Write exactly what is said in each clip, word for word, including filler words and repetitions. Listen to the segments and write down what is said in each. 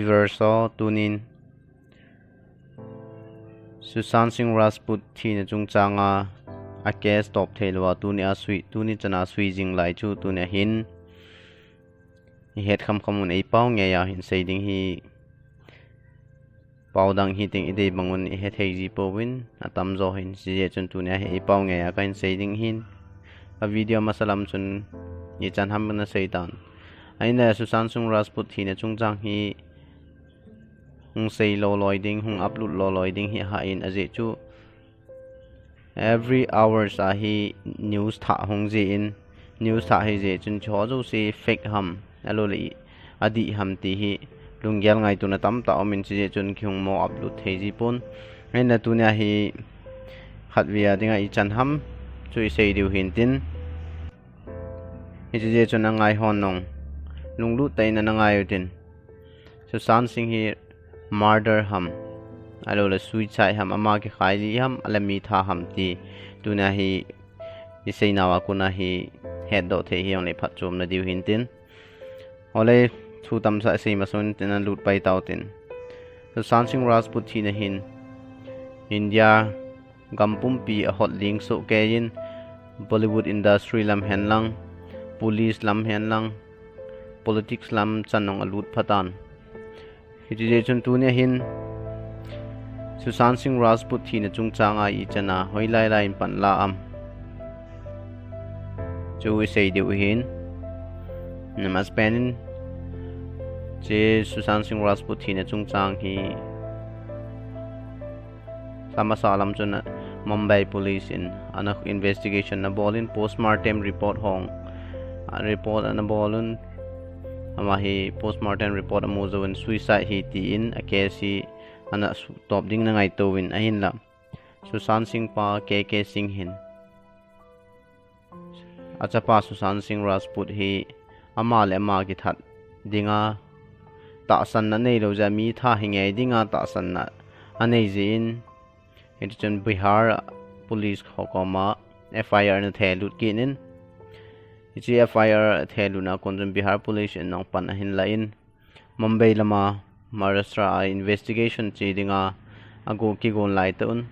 Viewers ho, tunin Sushant Singh Rajput thina chungchanga a case top thei louva tuni a sui, tuni chana sui jing lai chu tuni a hin i het kham kham un ei pao ngei a hin sei ding hi, pao dang hi ting i dei bang un i he thei ji pouvin, a tam jo hin, hijeh chun tuni a hi ei pao ngei a ka hin sei ding hin, a video masa lam chun i chan ham na sei tan. Ahin la Sushant Singh Rajput thina chungchang hi hung sei loi loi ding, hung upload loi loi ding hi ahin, ajeh chu every hours a hi news thah hung jin, news thah hi jeh chun chu ho jouse fake ham, alou le adih ham ti hi lunggel ngaituna tamtah um in, hijeh chun kihung mo upload thei ji pon. Ahin la tuni a hi khatvei a dinga i chan ham chu i sei diu hin tin. Hijeh chun a ngai hon jong lunglut tah in ana ngai u tin. Sushant Singh hi murder ham, alou le suicide ham, ama kikhai ji ham, a le mi tha ham ti tuni a hi i sei nauva kon a hi hetdoh thei hi jong le phatchomna diu hin tin. Ole, thu tamsah sei masang tin ana lut pai tau tin. Sushant Singh Rajput thina hin India gam pumpi a hot ling soh kei in, Bollywood industry lam hen lang, police lam hen lang, politics lam chan jong a lut pha tan. Hijeh chun tuni a hin Sushant Singh Rajput thina chungchanga i chan a hoilai lai in pan la am chu i sei diu hin. Namaste pen in, hiche Sushant Singh Rajput thina chungchang hi Lha masa lam chun Mumbai Police in ana investigation ana bol in, postmortem report hung, a report ana bol un, ama hi postmortem report amu jouvin suicide ahi tin a case hi ana su-, top ding ana ngaito uvin ahinla. Sushant Singh pa K K Singh hin achapa Sushant Singh Rajput hi ama le ama kithat dinga tahsanna neilou jeh a mi tha hi ngei dinga tahsanna anei jeh in, hitichun Bihar police ho koma F I R ana thelut kit in, hiche F I R thelutna kon chun Bihar police in jong pan ahin la in, Mumbai lama Maharashtra a investigation che dinga ago kigon lai tah un,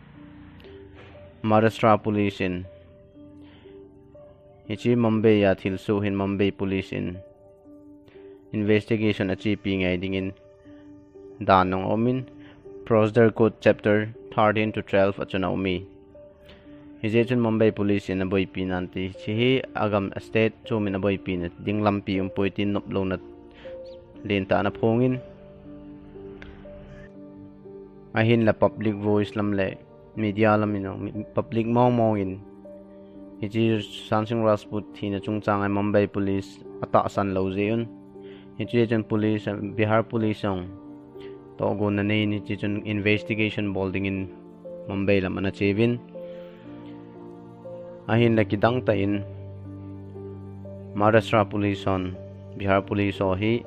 Maharashtra police in hiche Mumbai a thilsoh hin Mumbai police in investigation achepi ngai dingin dan jong aum in, Procedure Code chapter thirteen to twelve achun aum e. Hijeh chun Mumbai police in aboipi nante, hiche hi agam a state chom in aboipina ding lampi umpoi tin noplouna lentah ana phong in, ahinla public voice lam le media lam in, public mong mong in hiche Sushant Singh Rajput thina chungchang a Mumbai police atahsan lou jeh un, hiche chun police, Bihar police jong tohgon ana nei in, hitichun investigation bol dingin Mumbai lam ana che uvin. Ahinla kidang tah in Maharashtra police hon Bihar police ho hi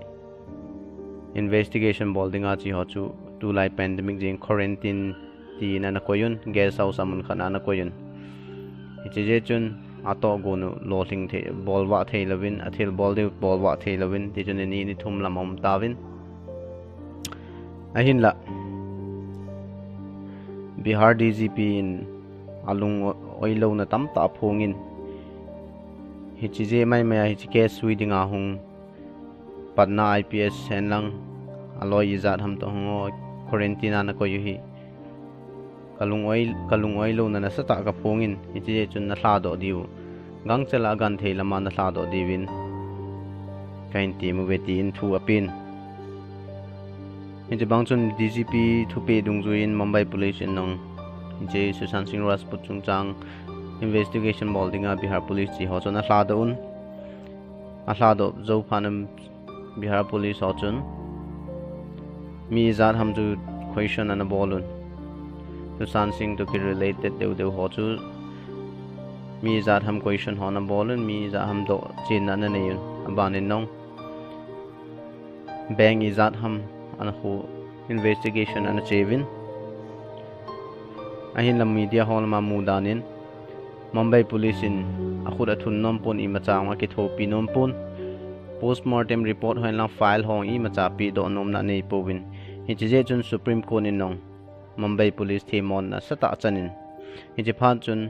investigation bol dinga che ho chu tulai pandemic jeh in quarantine tin ana koi un, guest house a mun khat a ana koi un. Hiche jeh chun atohgon u lolhing thei, bolvah thei louvin, athil bol diu bolvah thei louvin, tichun ni ni thum lam aum tauvin. Ahinla Bihar D G P in alung o-, oilouna tamtah aphong in, hiche jeh mai mai a hiche case sui dinga hung Patna I P S hen lang, aloi ijat ham toh hung o, quarantine a nakoi u hi kalung oi, kalung oilouna nasatah kaphong in, hiche jeh chun nalhadoh diu, gangchel a agenthei lama nalhadoh diuvin kahin tem uve tin thu apen. Hiche bang chun D G P thupeh dungjuiyin Mumbai Police in jong hiche Sushant Singh Rajput chungchang investigation bol dinga Bihar Police che ho chu ana lhadoh un. Alhadoh jou phat in Bihar Police ho chun mi ijat ham chu question ana bol un. Sushant Singh toh ki related deu deu ho chu mi ijat ham question ho ana bol un, mi ijat ham dohchenna ana nei un. Aban in jong bank ijat ham ana khu investigation ana che uvin. Ahinla media ho lama mu dan in Mumbai Police in akhut athun nom pon, imacha jong akithopi nom pon. postmortem report ho in lang file ho imacha pedoh nomna anei pouvin. Hiche jeh chun Supreme Court in jong Mumbai Police themmo nasatah achan in, hiche phat chun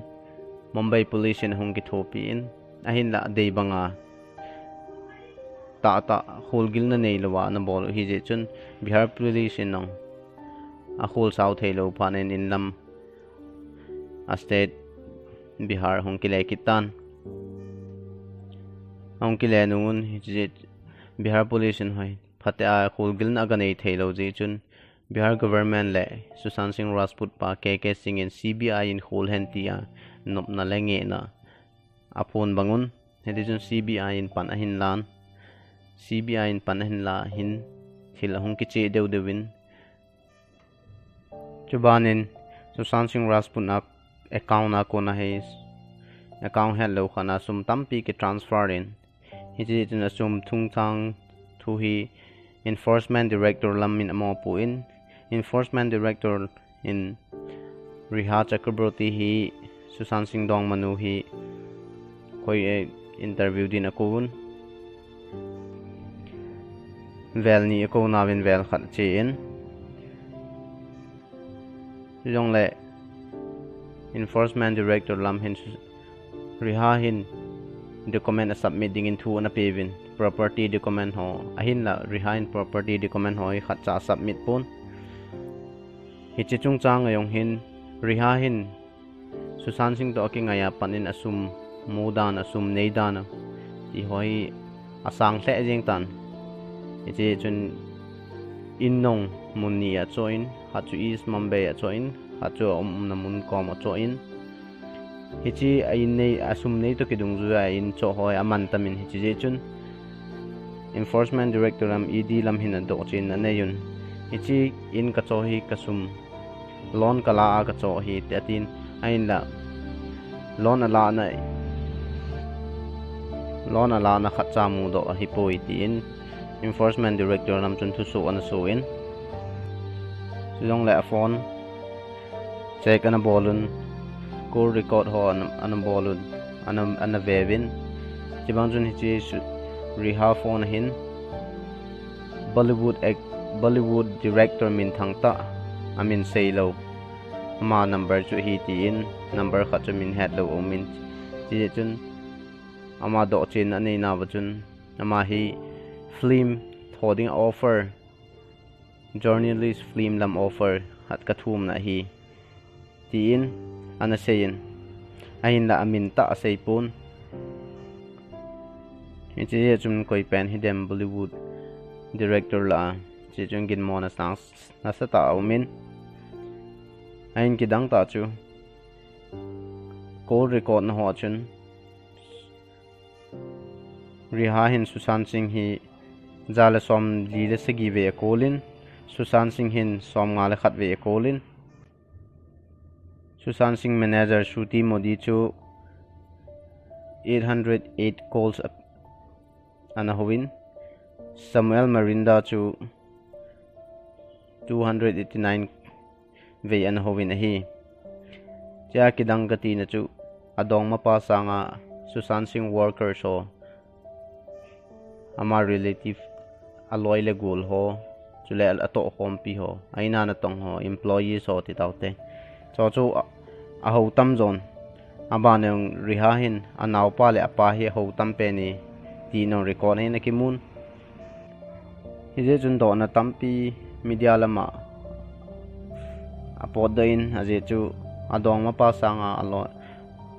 Mumbai Police in ahung kithopi in, ahinlah adei banga tahtah kholgilna neilouva ana bol u ahi jeh chun Bihar Police in jong akholsau theilou phat in, in lam a state Bihar hung kile kit tan. Ahung kile nung un hiche Bihar Police in hoi phatea kholgilna aga nei theilou jeh chun Bihar government le Sushant Singh Rajput pa K K Singh in C B I in khol hen tia nopna le ngehna aphon bang un, hiti chun C B I in pan ahin lan, C B I in pan ahin la hin thil ahung kicheh deu deu in, chuban in Sushant Singh Rajput a account a kona hi account hetlou khat a sum tampi ki transfer in, hiche chun asum thungthang thu hi Enforcement Director lam in amopo in, Enforcement Director in Riha Chakraborty hi Sushant Singh dongmanu hi koi, eh, interview din akou un. Vel ni akou nauvin vel khat ache in. Chujongle Enforcement Director lam hin Su-, Riha hin document a submit dingin thu ana peuvin, property document ho, ahinla Riha hin property document ho hi khatcha a submit pon. Hiche chungchang a jong hin Riha hin Sushant Singh toh akingai a pat in asum mu dan, asum nei dan a ti ho hi asang lheh jeng tan. Hiche chun in nung mun ni a choh in, khat chu East Mumbai a choh in, khat chu a um, umna mun kom a choh in. Hiche a in nei, asum nei toh kidungjui a in choh ho hi aman tam in, hiche jeh chun Enforcement Director lam, E D lam hin adoh chen anei un. Hiche in kachoh hi kasum loan kala a kachoh ahi, ti atin, ahinla loan alana, loan alana khatcha mudoh ahipoi, tin Enforcement Director lam chun thusoh ana so in. Chujongle a phone check ana bol un, call record ho ana, ana bol un, ana, ana veuvin. Chubang chun hiche Su-, Riha phone a hin Bollywood act-, Bollywood director minthang tah, amin seilou, ama number chu ahi tin, number khat chu min hetlou aum in. Hiche chun ama dohchen anei nauva chun, ama hi film tho ding offer, journalist film lam offer khat kathumna ahi, tin ana seiyin, ahinla amin tah asei pon. Hiche jeh chun koi pen hidem Bollywood director lah a, hiche chun ginmo nasang nasatah aumin. Ahin kidang tah chu call record na ho chun Riha hin Sushant Singh hi ja le somli le sagi vei akolin, Sushant Singh hin somnga le khat vei akolin, Sushant Singh manager Shruti Modi chu eight hundred eight calls a, ana houvin, Samuel Marinda chu two hundred eighty-nine vei ana houvin ahi. Chea kidang katina chu adongmapa sanga Sushant Singh workers ho, ama relative, aloi le gol ho, chule atohkhompi ho, a-in a natong ho, employees ho ti taute. Chu chu a, ahou tamjon. Aban jong Riha hin anaopa le apa hi ahou tam pen e, ti jong record a hin akimun. Hijeh chun dohna tampi media lama apotdoh in, ajeh chu adongmapa sanga aloi,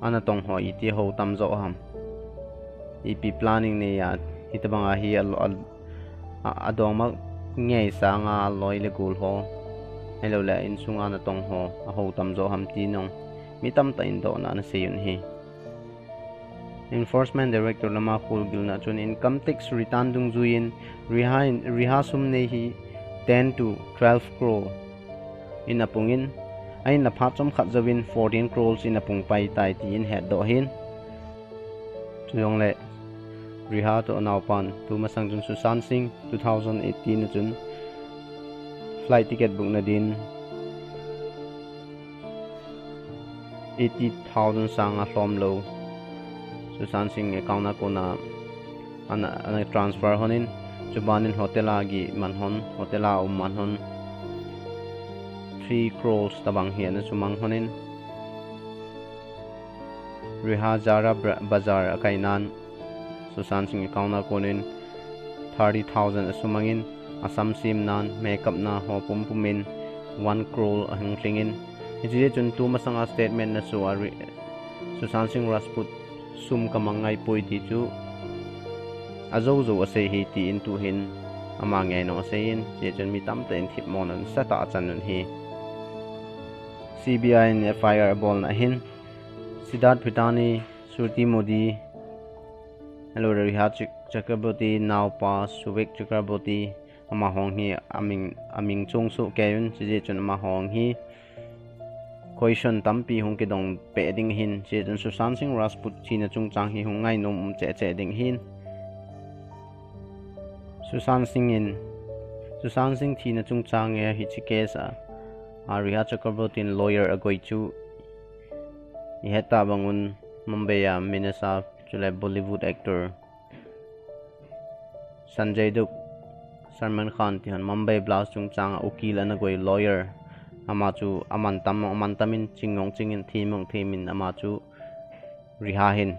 anatong ho iti hou tamjo ham, ipi planning neiya hitobanga hi alo, a, a, adongma ngei sanga aloi le gol ho, ahiloule insunga natong ho ahou tamjo ham ti jong mi tamtah in dohna ana seiyun ahi. Enforcement Director lama kholgilna chun income tax return dungjuiyin Riha in, Riha sum nei hi ten to twelve crore in apungin, ahinla phat chomkhat jouvin fourteen crores in apung paitai tin hetdoh ahin. Chujongle Riha toh anaopan tumasang chun Sushant Singh two thousand eighteen a chun flight ticket bookna din eighty thousand sanga lhomlou, Sushant Singh account a kona ana, ana transfer honin, chubanin hotel a geh man hon, hotel a um man hon, three crores tabang hi ana sumang honin, Rihaz Zara Bra-, Bazar a kainan, Sushant Singh account a konin thirty thousand asumangin, asam semnan, makeup na ho pumpumin one crore ahung lhingin. Hiche chun tumasanga statement na chu a Ri-, Sushant Singh Rajput sum kamang ngaipoi ti chu ajou jou asei hi tin tuhin ama ngei nong aseiyin, hiche chun mi tamtah in thipmo nasatah achan un ahi. C B I in F I R abolna hin Siddharth Pithani, Shruti Modi, ahilou le Rihaz Chak-, Chakraborty naopa Shuvik Chakraborty, amaho hi aming, aming chungsoh kei un, hiche chun amaho hi question tampi hung kidong peh ding ahin, hiche chun Sushant Singh Rajput thina chungchang hi hung ngainom um cheh cheh ding ahin. Sushant Singh in, Sushant Singh thina chungchang a hiche case a, a Rihaz Chakraborty in lawyer agoi chu ihet tah bang un Mumbai a Minasa chule Bollywood actor Sanjay Dutt, Salman Khan ti hon Mumbai blast chungchang a ukil ana goi lawyer, ama chu aman tam, aman tam in ching mong ching in, them mong them in ama chu Rihaz hin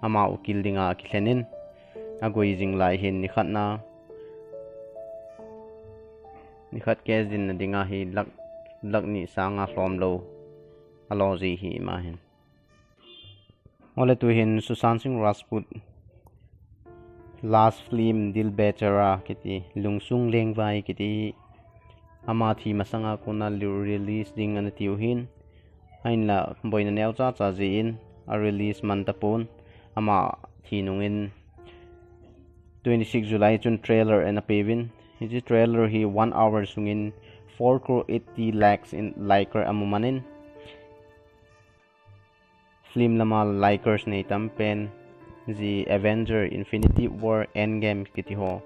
ama ukil dinga akilhen in agoi jing lai hin nikhat na, nikhat case dinna dinga hi lakh, lakh ni sanga lhom lou alo ji hi ama hin. Ole tuhin Sushant Singh Rajput last film Dil Bechara kiti, Lungsung Lengvai kiti, ama thi masanga kona li-, release ding ana tiu hin. Ahinla boina neocha cha jeh in a release man tapon, ama thi nungin twenty six July chun trailer ana peuvin. Hiche trailer hi one hour sungin four crore eighty lakhs in likes amu manin. Film lama likes nei tam pen ji Avenger Infinity War Endgame kiti ho.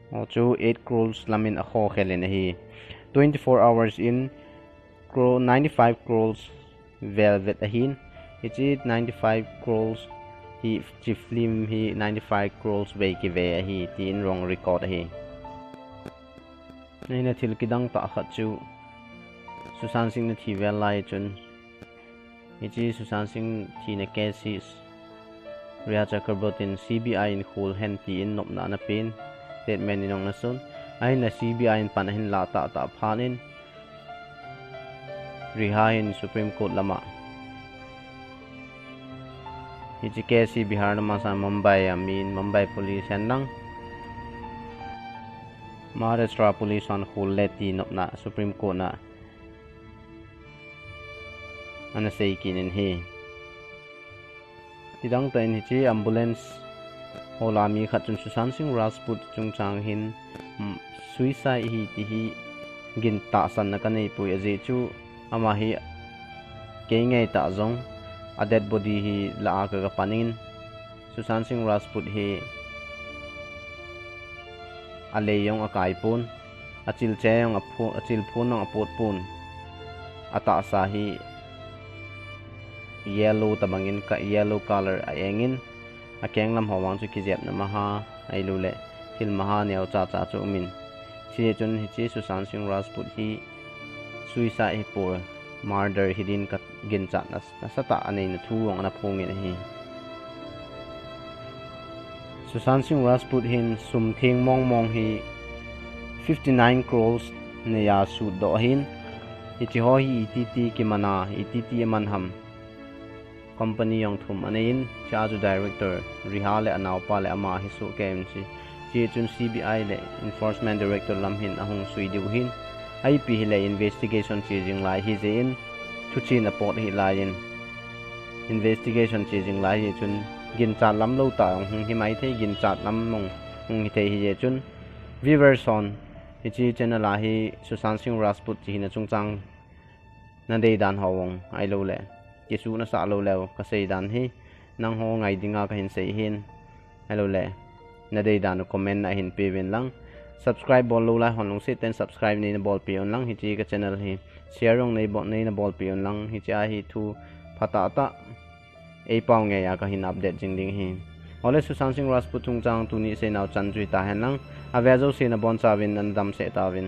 Ho chu eight crores lamin akho khelin ahi. Twenty four hours in crore, ninety five crores vel vet ahin. Hiche ninety five crores hi, hiche film hi ninety five crores vei kive ahi tin jong record ahi. Ahinla thil kidang tah khat chu Sushant Singh na thi vel lai chun, hiche Sushant Singh thina case hi Rihaz Chakraborty in C B I in khol hen tin nopna ana pen, statement in jong ana sun. Ahinla C B I in pan ahin la tah tah phat in, Rihaz hin Supreme Court lama, hiche case hi Bihar na masa Mumbai a min, Mumbai Police hen lang Maharashtra Police hon khol le ti nopna Supreme Court na ana sei kit in ahi. Tidang tah in hiche ambulance hola mi khat chun Sushant Singh Rajput chungchang hin, mm, suicide ahi ti hi gin tahsanna kanei poi, ajeh chu ama hi kei ngai tah jong a dead body hi la a ka, ka panin, Sushant Singh Rajput hi alei jong akai pon, achilche jong apho-, achilphon jong apot pon, atahsa hi yellow tabangin ka, yellow color a engin, akeng lam ho vang chu kijepna maha, ahilouleh thil maha neocha cha chu umin. Hiche chun hiche Sushant Singh Rajput hi suicide hi poi, murder hi din ka ginchat na, nasatah a neina thu jong ana phongin ahi. Sushant Singh Rajput hin sum theng mong mong hi fifty nine crores neiya sutdoh ahin. Hiche ho hi iti ti kimana, iti ti aman ham. Company jong thum anei in, hiche a chu director, Rihaz le anaopa le ama hi soh kei in hiche. Hiche chun C B I le Enforcement Director lam hin ahung sui diu hin. Ipi hile investigation che jing lai ahi jeh in, thuchen apot ahi lai in. Investigation che jing lai ahi chun, ginchat lam lou tah jong hung hi mai thei, ginchat lam mong hung hi thei ahi jeh chun. Viewers hon, hiche channel a hi Sushant Singh Rajput thina chungchang nadei dan ho jong ahilouleh, kisuh nasah lou leu kasei dan hi nangho ngai dinga kahin sei hin, ahilouleh nadei dan u comment na hin peuvin lang. Subscribe bol lou lai hon lungset tah in subscribe neina bolpeh un lang, hiche ka channel hi share jong nei bol, neina bolpeh un lang, hiche a hi thu phatah tah eipao ngeiya kahin update jing ding ahi. Ole, Sushant Singh Rajput chungchang tuni seinau chan chu hitahen lang, ave jouse nabonchauvin nadamsel tauvin.